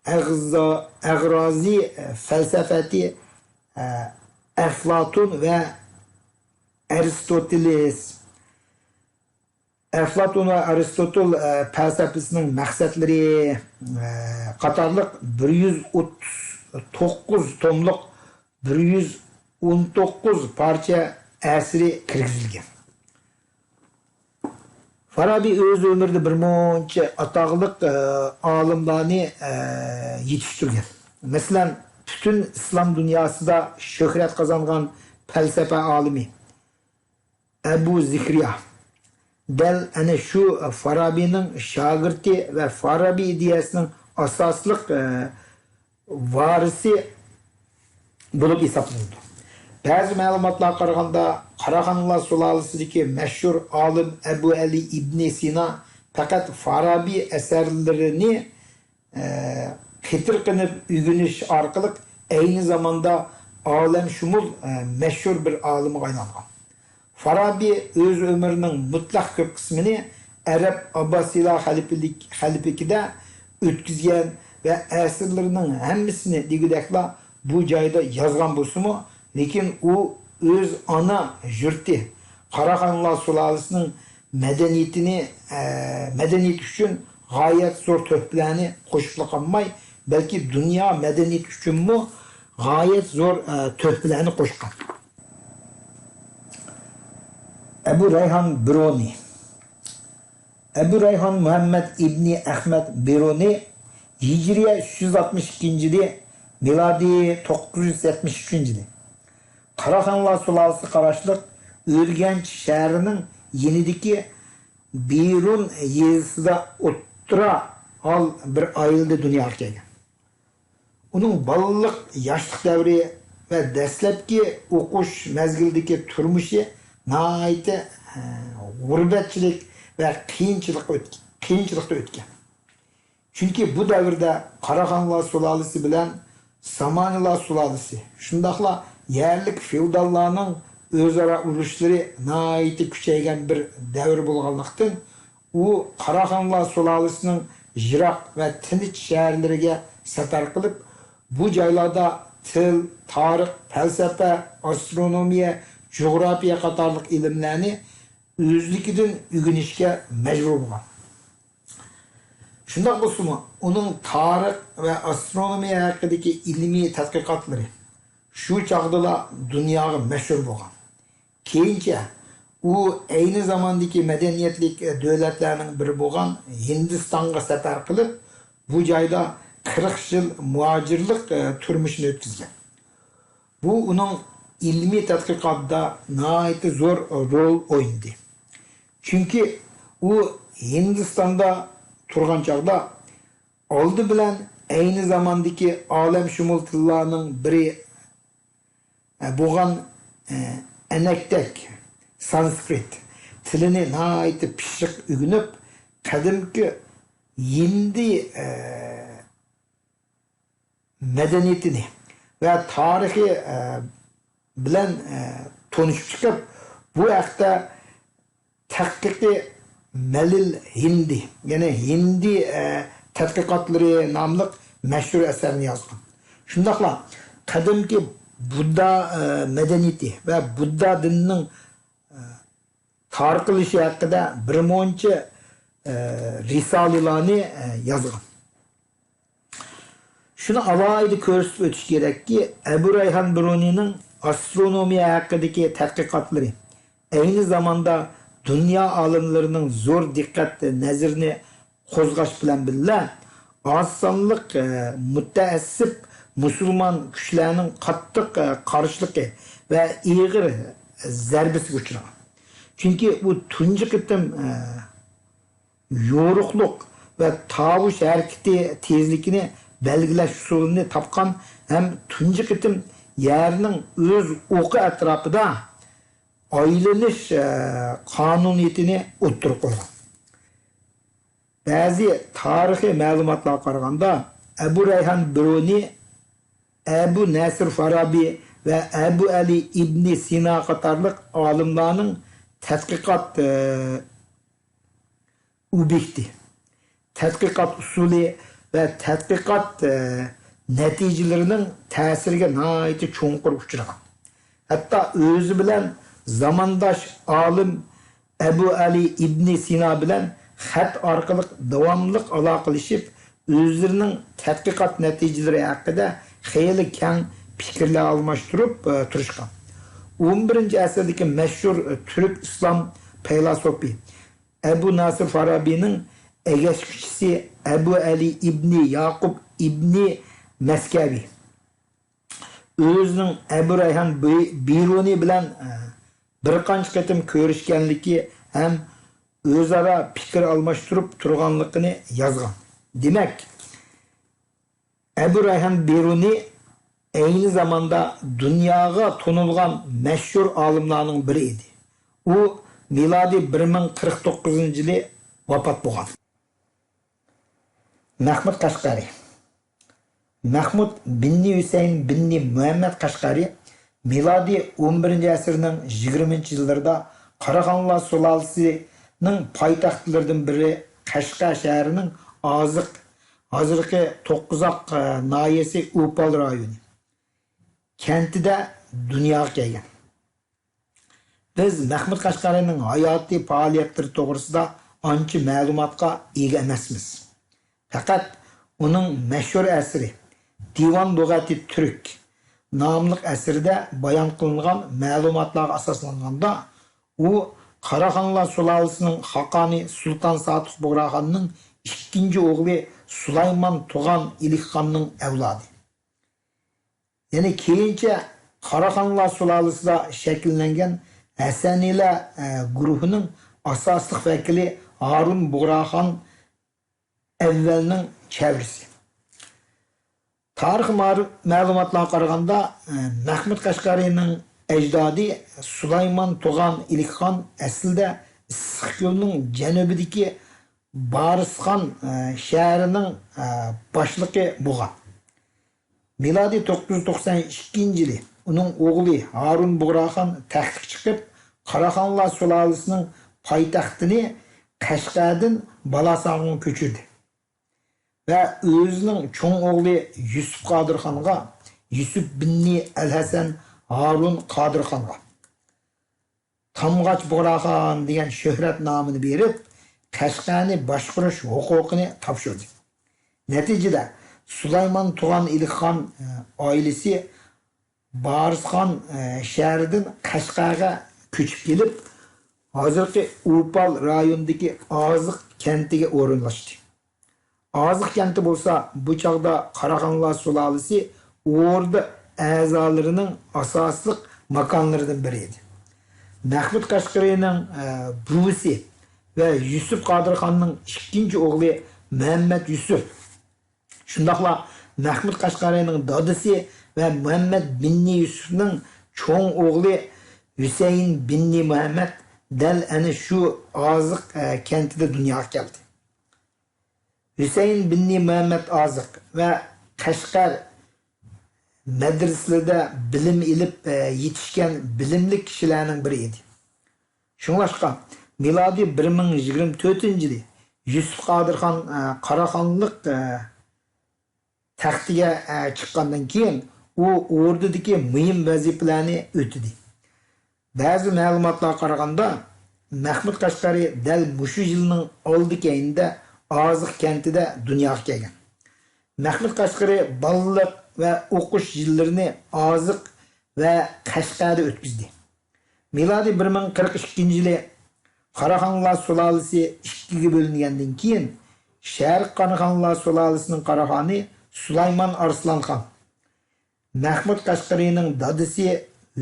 ئەغزا-، ئەغرازى، ئە، فەلسەفەتى، ئە، ئەفلاتون ۋە ئەرستوتېلېس. ئەفلاتون ۋە ئەرستوتېل، ئە، پەلسەپىسىنىڭ مەقسەتلىرى، ئە، قاتارلىق بىر يۈز ئوتتۇز توققۇز توملۇق، بىر يۈز ئون توققۇز پارچە ئەسىرى كىرگۈزۈلگەن. فارابى ئۆز ئۆمرىدە بىر مۇنچە ئاتاقلىق، ئە، ئالىملارنى، ئە، يېتىشتۈرگەن. مەسىلەن، پۈتۈن ئىسلام دۇنياسىدا شۆھرەت قازانغان پەلسەپە ئالىمى ئەبۇ زىخرىيا دەل ئەنە شۇ فارابىنىڭ شاگىرتى ۋە فارابى ئىدىيەسىنىڭ ئاساسلىق، ئە، ۋارىسى بولۇپ ھېسابلىنىدۇ. بەزى مەلۇماتلارغا قارىغاندا، قاراخانلار سۇلالىسىدىكى مەشھۇر ئالىم ئەبۇ ئەلى ئىبنى سىنا پەقەت فارابى ئەسەرلىرىنى، ئە، قېتىرقىنىپ ئۆگىنىش ئارقىلىق ئەينى زاماندا ئالەمشۇمۇل، ئە، مەشھۇر بىر ئالىمغا ئايلانغان. فارابى ئۆز ئۆمرىنىڭ مۇتلەق كۆپ قىسمىنى ئەرەب ئابباسىيلار خەلىپىلىك-، خەلىپىلىكىدە ئۆتكۈزگەن ۋە ئەسىرلىرىنىڭ ھەممىسىنى دېگۈدەكلا بۇ جايدا يازغان بولسىمۇ، لېكىن ئۇ ئۆز ئانا يۇرتى قاراخانلار سۇلالىسىنىڭ مەدەنىيىتىنى، ئە، مەدەنىيىتى ئۈچۈن غايەت زور تۆھپىلەرنى قوشۇپلا قالماي، بەلكى دۇنيا مەدەنىيىتى ئۈچۈنمۇ غايەت زور، ئە، تۆھپىلەرنى قوشقان. ئەبۇ رەيھان بىرۇنى. ئەبۇ رەيھان مۇھەممەد ئىبنى ئەخمەت بىرۇنى، ھىجرىيە ئۈچ يۈز ئاتمىش ئىككىنچى يىلى، مىلادىي توققۇز يۈز يەتمىش ئۈچىنچى يىلى، قاراخانلار سۇلالىسىگە قاراشلىق ئۆرگەنچ شەھىرىنىڭ يېنىدىكى بىرۇن يېزىسىدا ئوتتۇرا ھال بىر ئائىلىدە دۇنياغا كەلگەن. ئۇنىڭ بالىلىق، ياشلىق دەۋرى ۋە دەسلەپكى ئوقۇش مەزگىلىدىكى تۇرمۇشى ناھايىتى، ئە، غۇربەتچىلىك ۋە قىيىنچىلىققا ئۆتكەن، قىيىنچىلىقتا ئۆتكەن. چۈنكى بۇ دەۋردە قاراخانلار سۇلالىسى بىلەن سامانىلار سۇلالىسى، شۇنداقلا يەرلىك فېئوداللارنىڭ ئۆزئارا ئۇرۇشلىرى ناھايىتى كۈچەيگەن بىر دەۋر بولغانلىقتىن، ئۇ قاراخانلار سۇلالىسىنىڭ يىراق ۋە تىنچ شەھەرلىرىگە سەپەر قىلىپ، بۇ جايلاردا تىل، تارىخ، پەلسەپە، ئاسترونومىيە، جۇغراپىيە قاتارلىق ئىلىملەرنى ئۆزلۈكىدىن ئۆگىنىشكە مەجبۇر بولغان. شۇنداق بولسىمۇ، ئۇنىڭ تارىخ ۋە ئاسترونومىيە ھەققىدىكى ئىلمىي تەتقىقاتلىرى شۇ چاغدىلا دۇنياغا مەشھۇر بولغان. كېيىنچە ئۇ ئەينى زاماندىكى مەدەنىيەتلىك دۆلەتلەرنىڭ بىرى بولغان ھىندىستانغا سەپەر قىلىپ، بۇ جايدا قىرىق يىل مۇھاجىرلىق، ئە، تۇرمۇشىنى ئۆتكۈزگەن. بۇ ئۇنىڭ ئىلمىي تەتقىقاتىدا ناھايىتى زور رول ئوينىدى. چۈنكى ئۇ ھىندىستاندا تۇرغان چاغدا ئالدى بىلەن ئەينى زاماندىكى ئالەمشۇمۇل تىللارنىڭ بىرى، ئە، بولغان، ئە، ئەنەكتەك سانسكرىت تىلىنى ناھايىتى پىششىق ئۆگىنىپ، قەدىمكى ھىندى، ئە، مەدەنىيىتىنى ۋە تارىخى، ئە، بىلەن، ئە، تونۇشۇپ چىقىپ، بۇ ھەقتە تەھقىقى مەلىل ھىندى، يەنى ھىندى، ئە، تەتقىقاتلىرى ناملىق مەشھۇر ئەسەرنى يازغان. شۇنداقلا قەدىمكى بۇددا، ئە، مەدەنىيىتى ۋە بۇددا دىنىنىڭ، ئە، تارقىلىشى ھەققىدە بىر مۇنچە، ئە، رىسالىلارنى، ئە، يازغان. شۇنى ئالاھىدە كۆرسىتىپ ئۆتۈش كېرەككى، ئەبۇ رەيھان بىرۇنىنىڭ ئاسترونومىيە ھەققىدىكى تەتقىقاتلىرى ئەينى زاماندا دۇنيا ئالىملىرىنىڭ زور دىققەت نەزىرىنى قوزغاش بىلەن بىللە، ئاز سانلىق، ئە، مۇتەئەسسىپ مۇسۇلمان كۈچلەرنىڭ قاتتىق، ئە، قارشىلىقى ۋە ئېغىر زەربىسىگە ئۇچرىغان. چۈنكى ئۇ تۇنجى قېتىم، ئە، يورۇقلۇق ۋە تاۋۇش ھەرىكىتى تېزلىكىنى بەلگىلەش ئۇسۇلىنى تاپقان ھەم تۇنجى قېتىم يەرنىڭ ئۆز ئوقى ئەتراپىدا ئايلىنىش، ئە، قانۇنىيىتىنى ئوتتۇرىغا قويغان. بەزى تارىخىي مەلۇماتلارغا قارىغاندا، ئەبۇ رەيھان بىرۇنى، ئەبۇ نەسىر فارابى ۋە ئەبۇ ئەلى ئىبنى سىنا قاتارلىق ئالىملارنىڭ تەتقىقات، ئە، ئوبيېكتى، تەتقىقات ئۇسۇلى ۋە تەتقىقات، ئە، نەتىجىلىرىنىڭ تەسىرىگە ناھايىتى چوڭقۇر ئۇچرىغان. ھەتتا ئۆزى بىلەن زامانداش ئالىم ئەبۇ ئەلى ئىبنى سىنا بىلەن خەت ئارقىلىق داۋاملىق ئالاقىلىشىپ، ئۆزلىرىنىڭ تەتقىقات نەتىجىلىرى ھەققىدە خېلى كەڭ پىكىرلەر ئالماشتۇرۇپ، ئە، تۇرۇشقان. ئون بىرىنچى ئەسىردىكى مەشھۇر، ئە، تۈرك ئىسلام پەيلاسوپى ئەبۇ ناسىر فارابىنىڭ ئەگەشكۈچىسى ئەبۇ ئەلى ئىبنى ياقۇپ ئىبنى مەسكەۋى ئۆزىنىڭ ئەبۇ رەيھان بى-، بىرۇنى بىلەن، ئە، بىر قانچە قېتىم كۆرۈشكەنلىكى ھەم ئۆزئارا پىكىر ئالماشتۇرۇپ تۇرغانلىقىنى يازغان. دېمەك، ئەبۇ رەيھان بىرۇنى ئەينى زاماندا دۇنياغا تونۇلغان مەشھۇر ئالىملارنىڭ بىرى ئىدى. ئۇ مىلادىي بىر مىڭ قىرىق توققۇزىنچى يىلى ۋاپات بولغان. مەھمۇد قەشقەرى. مەھمۇد بىننى ھۈسەيىن بىننى مۇھەممەد قەشقەرى مىلادىي ئون بىرىنچى ئەسىرنىڭ يىگىرمىنچى يىللىرىدا قاراخانلار سۇلالىسىنىڭ پايتەختلىرىدىن بىرى قەشقەر شەھىرىنىڭ ئازىق، ھازىرقى توققۇزاق، ئە، ناھىيەسى ئوپال رايونى كەنتىدە دۇنياغا كەلگەن. بىز مەھمۇد قەشقەرىنىڭ ھاياتىي پائالىيەتلىرى توغرىسىدا ئانچە مەلۇماتقا ئىگە ئەمەسمىز. پەقەت ئۇنىڭ مەشھۇر ئەسىرى دىۋان لۇغەتى تۈرك ناملىق ئەسىرىدە بايان قىلىنغان مەلۇماتلارغا ئاساسلانغاندا، ئۇ قاراخانلار سۇلالىسىنىڭ خاقانى سۇلتان ساتۇق بۇغراخاننىڭ ئىككىنچى ئوغلى سۇلايمان تۇغان ئىلىكخاننىڭ ئەۋلادى. يەنى كېيىنچە قاراخانلار سۇلالىسىدا شەكىللەنگەن ھەسەنىيلەر، ئە، گۇرۇھىنىڭ ئاساسلىق ۋەكىلى ھارۇن بۇغراخان ئەۋۋەلنىڭ چەۋرىسى. تارىخ مار-، مەلۇماتلارغا قارىغاندا، ئە، مەھمۇد قەشقەرىنىڭ ئەجدادى سۇلايمان تۇغان ئىلىكخان ئەسلىدە ئىسسىقكۆلنىڭ جەنۇبىدىكى بارىسخان، ئە، شەھىرىنىڭ، ئە، باشلىقى بولغان. مىلادىي توققۇز يۈز توقسان ئىككىنچى يىلى ئۇنىڭ ئوغلى ھارۇن بۇغراخان تەختكە چىقىپ، قاراخانلار سۇلالىسىنىڭ پايتەختىنى قەشقەردىن بالاساغۇنغا كۆچۈردى ۋە ئۆزىنىڭ چوڭ ئوغلى يۈسۈپ قادىرخانغا، يۈسۈپ بىننى ئەلھەسەن ھارۇن قادىرخانغا، تامغاچ بۇغراخان دېگەن شۆھرەت نامىنى بېرىپ، قەشقەرنى باشقۇرۇش ھوقۇقىنى تاپشۇردى. نەتىجىدە، سۇلايمان تۇغان ئىلىخان، ئە، ئائىلىسى بارىسخان، ئە، شەھىرىدىن قەشقەرگە كۆچۈپ كېلىپ، ھازىرقى ئوپال رايونىدىكى ئازىق كەنتىگە ئورۇنلاشتى. ئازىق كەنتى بولسا بۇ چاغدا قاراخانلار سۇلالىسى ئوردا ئەزالىرىنىڭ ئاساسلىق ماكانلىرىدىن بىرى ئىدى. مەھمۇد قەشقىرىنىڭ، ئە، بوۋىسى ۋە يۈسۈپ قادىرخاننىڭ ئىككىنچى ئوغلى مۇھەممەد يۈسۈپ، شۇنداقلا مەھمۇد قەشقەرىنىڭ دادىسى ۋە مۇھەممەد بىننى يۈسۈپنىڭ چوڭ ئوغلى ھۈسەيىن بىننى مۇھەممەد دەل ئەنە شۇ ئازىق، ئە، كەنتىدە دۇنياغا كەلدى. ھۈسەيىن بىننى مۇھەممەد ئازىق ۋە قەشقەر مەدرىسىلىرىدە بىلىم ئېلىپ، ئە، يېتىشكەن بىلىملىك كىشىلەرنىڭ بىرى ئىدى. شۇڭلاشقا، مىلادىي بىر مىڭ يىگىرمە تۆتىنچى يىلى يۈسۈپ قادىرخان، ئە، قاراخانلىق، ئە، تەختىگە، ئە، چىققاندىن كېيىن، ئۇ ئوردىدىكى مۇھىم ۋەزىپىلەرنى ئۆتىدى. بەزى مەلۇماتلارغا قارىغاندا، مەھمۇد قەشقەرى دەل مۇشۇ يىلنىڭ ئالدى كەينىدە ئازىق كەنتىدە دۇنياغا كەلگەن. مەخمۇت قەشقىرى بالىلىق ۋە ئوقۇش يىللىرىنى ئازىق ۋە قەشقەردە ئۆتكۈزدى. مىلادىي بىر مىڭ قىرىق ئىككىنچى يىلى قاراخانلار سۇلالىسى ئىككىگە بۆلۈنگەندىن كېيىن، شەرقىي قاراخانلار سۇلالىسىنىڭ قاراخانى سۇلايمان ئارسلانخان، مەخمۇت قەشقىرىنىڭ دادىسى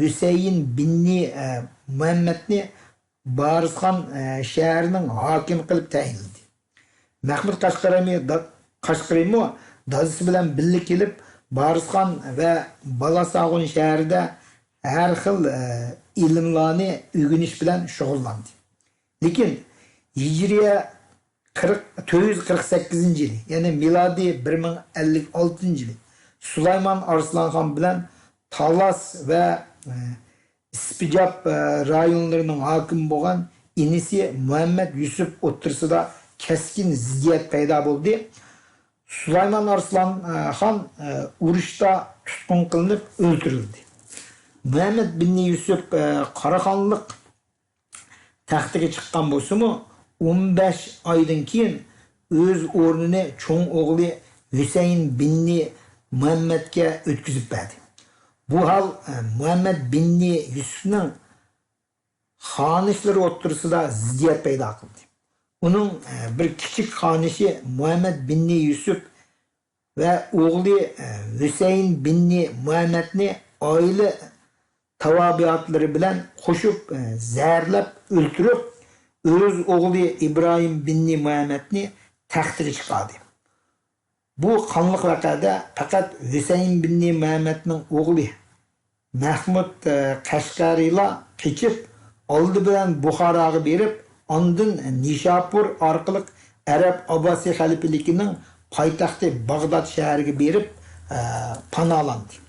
ھۈسەيىن بىننى، ئە، مۇھەممەدنى بارىسخان، ئە، شەھىرىنىڭ ھاكىمى قىلىپ تەيىنلىدى. مەخمۇت قەشقىرىمۇ دا-، قەشقىرىمۇ دادىسى بىلەن بىللە كېلىپ، بارىسخان ۋە بالاساغۇن شەھىرىدە ھەر خىل، ئە، ئىلىملارنى ئۆگىنىش بىلەن شۇغۇللاندى. لېكىن ھىجرىيە قىرىق، تۆت يۈز قىرىق سەككىزىنچى يىلى، يەنى مىلادىي بىر مىڭ ئەللىك ئالتىنچى يىلى سۇلايمان ئارسلانخان بىلەن تالاس ۋە، ئە، ئىسپىجاب، ئە، رايونلىرىنىڭ ھاكىمى بولغان ئىنىسى مۇھەممەد يۈسۈپ ئوتتۇرىسىدا كەسكىن زىددىيەت پەيدا بولدى. سۇلايمان ئارسلان، ئە، خان، ئە، ئۇرۇشتا تۇتقۇن قىلىنىپ ئۆلتۈرۈلدى. مۇھەممەد بىننى يۈسۈپ، ئە، قاراخانلىق تەختىگە چىققان بولسىمۇ، ئون بەش ئايدىن كېيىن ئۆز ئورنىنى چوڭ ئوغلى ھۈسەيىن بىننى مۇھەممەدكە ئۆتكۈزۈپ بەردى. بۇ ھال، ئە، مۇھەممەد بىننى يۈسۈپنىڭ خانىشلىرى ئوتتۇرىسىدا زىددىيەت پەيدا قىلدى. ئۇنىڭ، ئە، بىر كىچىك خانىشى مۇھەممەد بىننى يۈسۈپ ۋە ئوغلى، ئە، ھۈسەيىن بىننى مۇھەممەدنى ئائىلە تاۋابىئاتلىرى بىلەن قوشۇپ، ئە، زەھەرلەپ ئۆلتۈرۈپ، ئۆز ئوغلى ئىبراھىم بىننى مۇھەممەدنى تەختىگە چىقاردى. بۇ قانلىق ۋەقەدە پەقەت ھۈسەيىن بىننى مۇھەممەدنىڭ ئوغلى مەخمۇت، ئە، قەشقەرىلا قېچىپ، ئالدى بىلەن بۇخاراغا بېرىپ، ئاندىن نىشاپۇر ئارقىلىق ئەرەب ئابباسىي خەلىپىلىكىنىڭ پايتەختى باغداد شەھىرىگە بېرىپ، ئە، پاناھلاندى.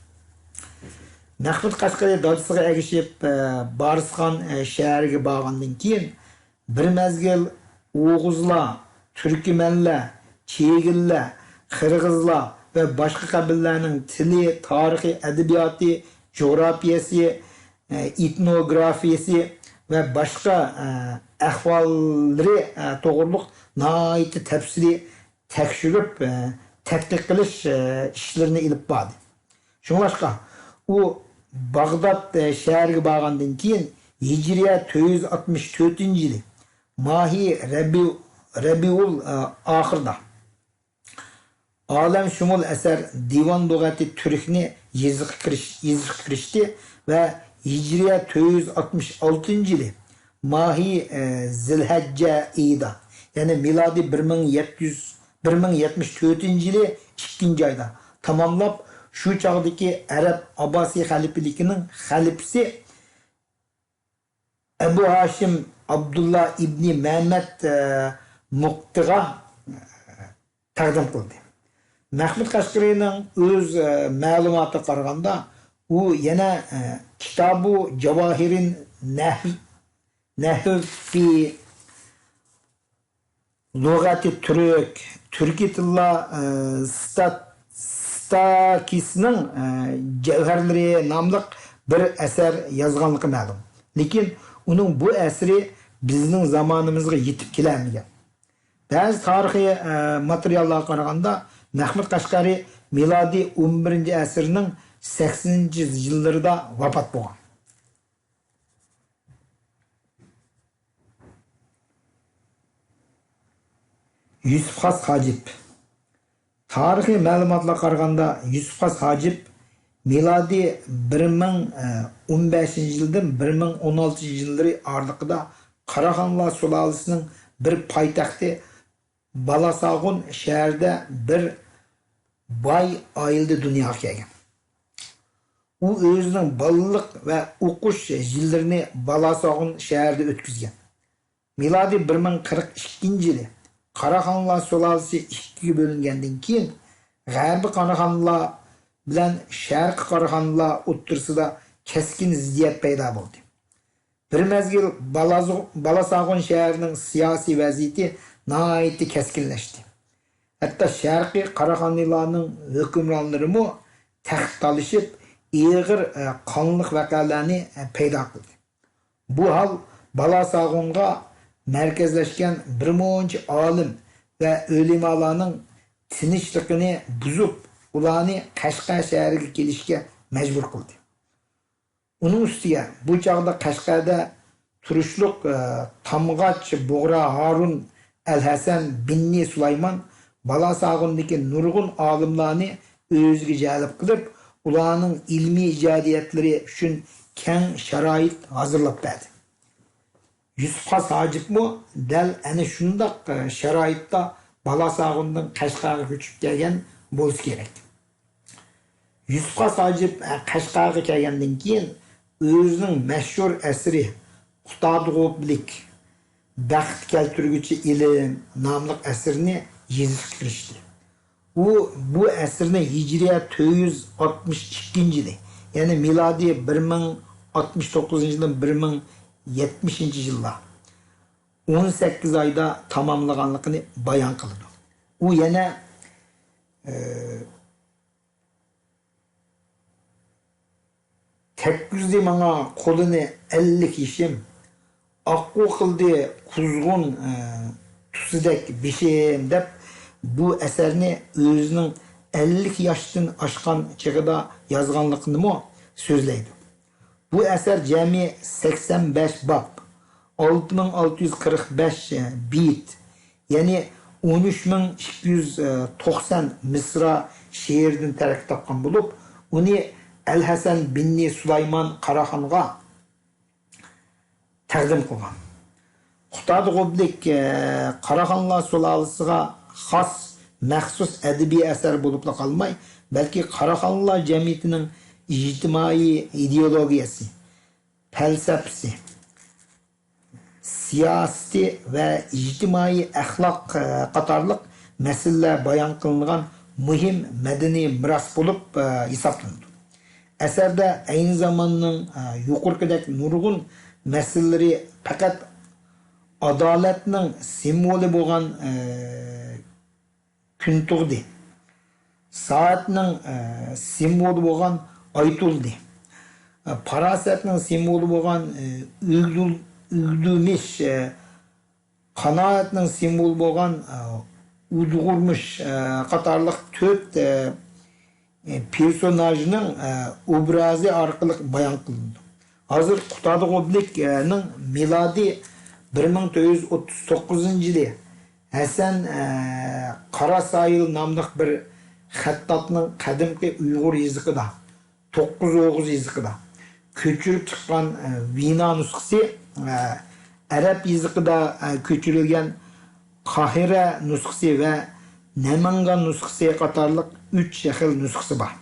مەخمۇت قەشقىرى دادىسىغا ئەگىشىپ، ئە، بارسخان، ئە، شەھىرىگە بارغاندىن كېيىن، بىر مەزگىل ئوغۇزلار، تۈركمەنلەر، چېگىللەر، قىرغىزلار ۋە باشقا قەبىلىلەرنىڭ تىلى، تارىخى، ئەدەبىياتى، جۇغراپىيەسى، ئېتنوگرافىيەسى ۋە باشقا، ئە، ئەھۋاللىرى، ئە، توغرۇلۇق ناھايىتى تەپسىلىي تەكشۈرۈپ، ئە، تەتقىق قىلىش، ئە، ئىشلىرىنى ئېلىپ باردى. شۇڭلاشقا، ئۇ باغداد، ئە، شەھىرىگە بارغاندىن كېيىن، ھىجرىيە تۆت يۈز ئاتمىش تۆتىنچى يىلى ماھى رەبىئۇ-، رەبىئۇل، ئە، ئاخىردا ئالەمشۇمۇل ئەسەر دىۋان لۇغەتى تۈركنى يېزىشقا كىرىش-، يېزىشقا كىرىشتى ۋە ھىجرىيە تۆت يۈز ئاتمىش ئالتىنچى يىلى ماھى، ئە، زىلھەججە ئېيىدا، يەنى مىلادىي بىر مىڭ يەتتە يۈز، بىر مىڭ يەتمىش تۆتىنچى يىلى ئىككىنچى ئايدا تاماملاپ، شۇ چاغدىكى ئەرەب ئابباسىي خەلىپىلىكىنىڭ خەلىپىسى ئەبۇ ھاشىم ئابدۇللا ئىبنى مەمەت، ئە، مۇقتىغا، ئە، تەقدىم قىلدى. مەخمۇت قەشقىرىنىڭ ئۆز، ئە، مەلۇماتىغا قارىغاندا، ئۇ يەنە، ئە، كىتابۇ جاۋاھىرىن نەھۋ-، نەھۋ فى لۇغەتى تۈرك، تۈركىي تىللار، ئە، ستات-، ستاكىسنىڭ، ئە، جەۋھەرلىرى ناملىق بىر ئەسەر يازغانلىقى مەلۇم. لېكىن ئۇنىڭ بۇ ئەسىرى بىزنىڭ زامانىمىزغا يېتىپ كېلەلمىگەن. بەزى تارىخىي، ئە، ماتېرىياللارغا قارىغاندا، مەخمۇت قەشقەرى مىلادىي ئون بىرىنچى ئەسىرنىڭ سەكسىنىنچى يىللىرىدا ۋاپات بولغان. يۈسۈپ خاس ھاجىپ. تارىخىي مەلۇماتلارغا قارىغاندا، يۈسۈپ خاس ھاجىپ مىلادىي بىر مىڭ ئون بەشىنچى يىلدىن بىر مىڭ ئون ئالتىنچى يىللىرى ئارىلىقىدا قاراخانلار سۇلالىسىنىڭ بىر پايتەختى بالاساغۇن شەھىرىدە بىر باي ئائىلىدە دۇنياغا كەلگەن. ئۇ ئۆزىنىڭ بالىلىق ۋە ئوقۇش يىللىرىنى بالاساغۇن شەھىرىدە ئۆتكۈزگەن. مىلادىي بىر مىڭ قىرىق ئىككىنچى يىلى قاراخانلار سۇلالىسى ئىككىگە بۆلۈنگەندىن كېيىن، غەربىي قاراخانلار بىلەن شەرقىي قاراخانلار ئوتتۇرىسىدا كەسكىن زىددىيەت پەيدا بولدى. بىر مەزگىل بالازۇ-، بالاساغۇن شەھىرىنىڭ سىياسىي ۋەزىيىتى ناھايىتى كەسكىنلەشتى. ھەتتا شەرقىي قاراخانىيلارنىڭ ھۆكۈمرانلىرىمۇ تەخت تالىشىپ، ئېغىر، ئە، قانلىق ۋەقەلەرنى، ئە، پەيدا قىلدى. بۇ ھال بالاساغۇنغا مەركەزلەشكەن بىر مۇنچە ئالىم ۋە ئۆلىمالارنىڭ تىنچلىقىنى بۇزۇپ، ئۇلارنى قەشقەر شەھىرىگە كېلىشكە مەجبۇر قىلدى. ئۇنىڭ ئۈستىگە بۇ چاغدا قەشقەردە تۇرۇشلۇق، ئە، تامغاچ بۇغرا ھارۇن ئەل ھەسەن بىننى سۇلايمان بالاساغۇندىكى نۇرغۇن ئالىملارنى ئۆزىگە جەلپ قىلىپ، ئۇلارنىڭ ئىلمىي ئىجادىيەتلىرى ئۈچۈن كەڭ شارائىت ھازىرلاپ بەردى. يۈسۈپ خاس ھاجىپمۇ دەل ئەنە شۇنداق، ئە، شارائىتتا بالاساغۇندىن قەشقەرگە كۆچۈپ كەلگەن بولسا كېرەك. يۈسۈپ خاس ھاجىپ، ئە، قەشقەرگە كەلگەندىن كېيىن ئۆزىنىڭ مەشھۇر ئەسىرى قۇتادغۇبلىك، بەخت كەلتۈرگۈچى ئىلىم ناملىق ئەسىرىنى يېزىشقا كىرىشتى. ئۇ بۇ ئەسىرنى ھىجرىيە تۆت يۈز ئاتمىش ئىككىنچى يىلى، يەنى مىلادىي بىر مىڭ ئاتمىش توققۇزىنچى يىلدىن بىر مىڭ يەتمىشىنچى يىللار، ئون سەككىز ئايدا تاماملىغانلىقىنى بايان قىلىدۇ. ئۇ يەنە، ئە، تەگكۈزدى ماڭا قولىنى ئەللىك يېشىم، ئاققۇ قىلدى قۇزغۇن، ئە، تۇسىدەك بېشىم، دەپ، بۇ ئەسەرنى ئۆزىنىڭ ئەللىك ياشتىن ئاشقان چېغىدا يازغانلىقىنىمۇ سۆزلەيدۇ. بۇ ئەسەر جەمئىي سەكسەن بەش باب، ئالتە مىڭ ئالتە يۈز قىرىق بەش بېيىت، يەنى ئون ئۈچ مىڭ ئىككى يۈز توقسان مىسرا شېئىردىن تەركىب تاپقان بولۇپ، ئۇنى ئەل ھەسەن بىننى سۇلايمان قاراخانغا تەقدىم قىلغان. قۇتادغۇبلىك، ئە، قاراخانلار سۇلالىسىغا خاس مەخسۇس ئەدەبىي ئەسەر بولۇپلا قالماي، بەلكى قاراخانلار جەمئىيىتىنىڭ ئىجتىمائىي ئىدېئولوگىيەسى، پەلسەپىسى، سىياسىتى ۋە ئىجتىمائىي ئەخلاق، ئە، قاتارلىق مەسىلىلەر بايان قىلىنغان مۇھىم مەدەنىي مىراس بولۇپ، ئە، ھېسابلىنىدۇ. ئەسەردە ئەينى زاماننىڭ، ئە، يۇقىرىقىدەك نۇرغۇن مەسىلىلىرى پەقەت ئادالەتنىڭ سىمۋولى بولغان، ئە، كۈن تۇغدى. سائەتنىڭ، ئە، سىمۋولى بولغان ئاي تولدى. ئە، پاراسەتنىڭ سىمۋولى بولغان، ئە، ئۆگدۈل-، ئۆگدۈمۈش، ئە، قانائەتنىڭ سىمۋولى بولغان، ئە، ئۇدغۇرمۇش، ئە، قاتارلىق تۆت، ئە، ئە، پېرسوناژنىڭ، ئە، ئوبرازى ئارقىلىق بايان قىلىنىدۇ. ھازىر قۇتادغۇبلىكنىڭ مىلادىي بىر مىڭ تۆت يۈز ئوتتۇز توققۇزىنچى يىلى ھەسەن، ئە، قاراساھىل ناملىق بىر خەتتاتنىڭ قەدىمكى ئۇيغۇر يېزىقىدا، توققۇز ئوغۇز يېزىقىدا كۆچۈرۈپ چىققان، ئە، ۋىنا نۇسخىسى، ئە، ئەرەب يېزىقىدا، ئە، كۆچۈرۈلگەن قاھىرە نۇسخىسى ۋە نەمەنگان نۇسخىسى قاتارلىق ئۈچ خىل نۇسخىسى بار.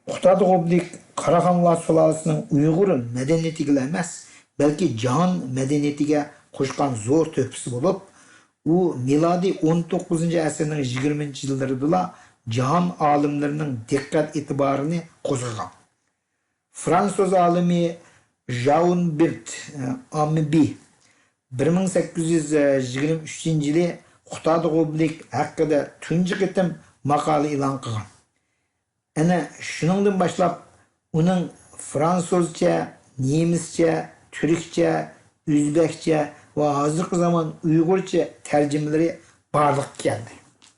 قۇتادغۇبلىك قاراخانلار سۇلالىسىنىڭ ئۇيغۇر مەدەنىيىتىگىلا ئەمەس، بەلكى جاھان مەدەنىيىتىگە قوشقان زور تۆھپىسى بولۇپ، ئۇ مىلادىي ئون توققۇزىنچى ئەسىرنىڭ يىگىرمىنچى يىللىرىدىلا جاھان ئالىملىرىنىڭ دىققەت ئېتىبارىنى قوزغىغان. فرانسۇز ئالىمى ژاۋنبېرت ئامبى بىر مىڭ سەككىز يۈز يىگىرمە ئۈچىنچى يىلى قۇتادغۇبلىك ھەققىدە تۇنجى قېتىم ماقالە ئېلان قىلغان. ئەنە شۇنىڭدىن باشلاپ ئۇنىڭ فرانسۇزچە، نېمىسچە، تۈركچە، ئۆزبەكچە ۋە ھازىرقى زامان ئۇيغۇرچە تەرجىمىلىرى بارلىققا كەلدى.